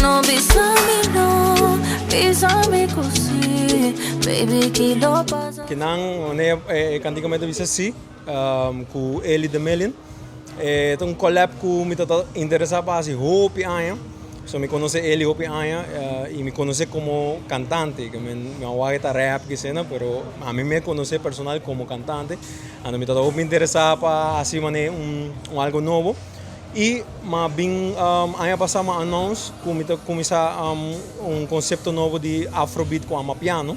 No bisa mi no, bisa mi ku si. Baby, ki lo pasa? Kinan wanneer e kantika mi ta bisa si ku Eli the Million. E ta un collab ku mi ta interesa pa hasi hopi aña. So mi konosé Eli hopi aña i mi konosé komo kantante. Ke men mi a wak e ta rap kisena pero ami mi a konosé personal komo kantante. Anto mi ta hopi interesa pa hasi manera un algo nobo. I m'a bin aña pasá m'a announce ku mi ta kuminsá un konsepto nobo di afrobeat ku amapiano.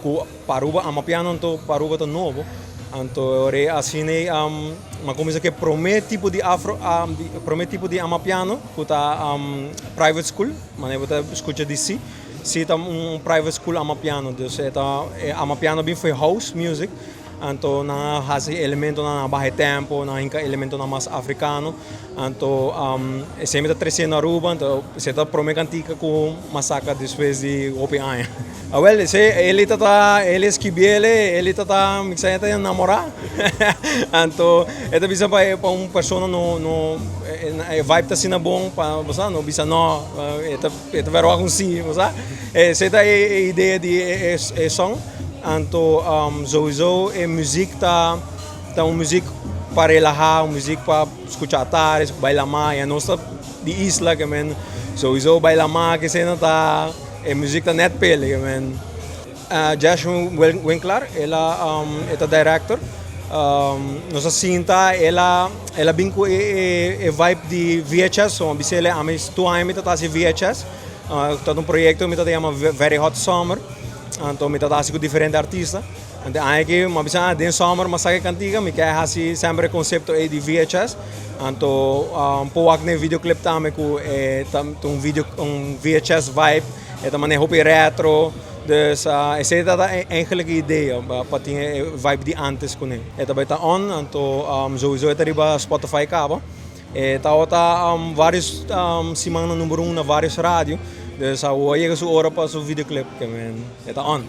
Ku pa Aruba amapiano anto pa Aruba ta nobo. Anto ora asina ei m'a kuminsá ku e promé tipo di afro promé tipo di amapiano ku ta private school manera bo ta skucha di si. Si ta un private school amapiano dus e ta e amapiano bin for e house music. Anto nan a hasi elementonan a baha e tempo, nan a hinka elementonan mas afrikano. Anto esei mi ta trese na Aruba, anto esei ta prome kantika ku mi a saka despues di hopi aña. Awel, esei Eli ta ta, Eli a skibi ele, Eli ta ta, mi sa e ta enamorá. Anto e ta bisa pa e pa un persona no no e vibe ta asina bon pa bo sa no bisa no, e ta e ta verwagt un si, bo sa. Esei ta e idea di e song. Anto souiso e muziek ta ta un muziek pa relaha, un muziek pa skucha atari, bai lama, ya nos ta di isla ke men souiso bai lama kesei ta e muziek ta net p'el ke men. Jesh Winklaar el a e ta director, nos a sinta el a el a bin ku e vibe di VHS, so a bis'el ami tur aña mi ta hasi VHS, ta un proyecto mi ta yama Very Hot Summer. Anto mi ta hasi ku diferente artista. Anto aña aki mi a bisa, ah, den summer mi a saka e kantiga, mi ke hasi semper e konsepto ei di VHS. Anto por wak den e videoclip tambe ku e ta un video un VHS vibe, e ta manera hopi retro. Dus esei ta eigenlijk e idea pa tin e vibe di antes kuné. E ta bai ta on, anto souiso e ta riba Spotify kaba. E tabata varios siman na number un na varios radio, dus awor a yega su ora pa su videoclip, ke men e ta on.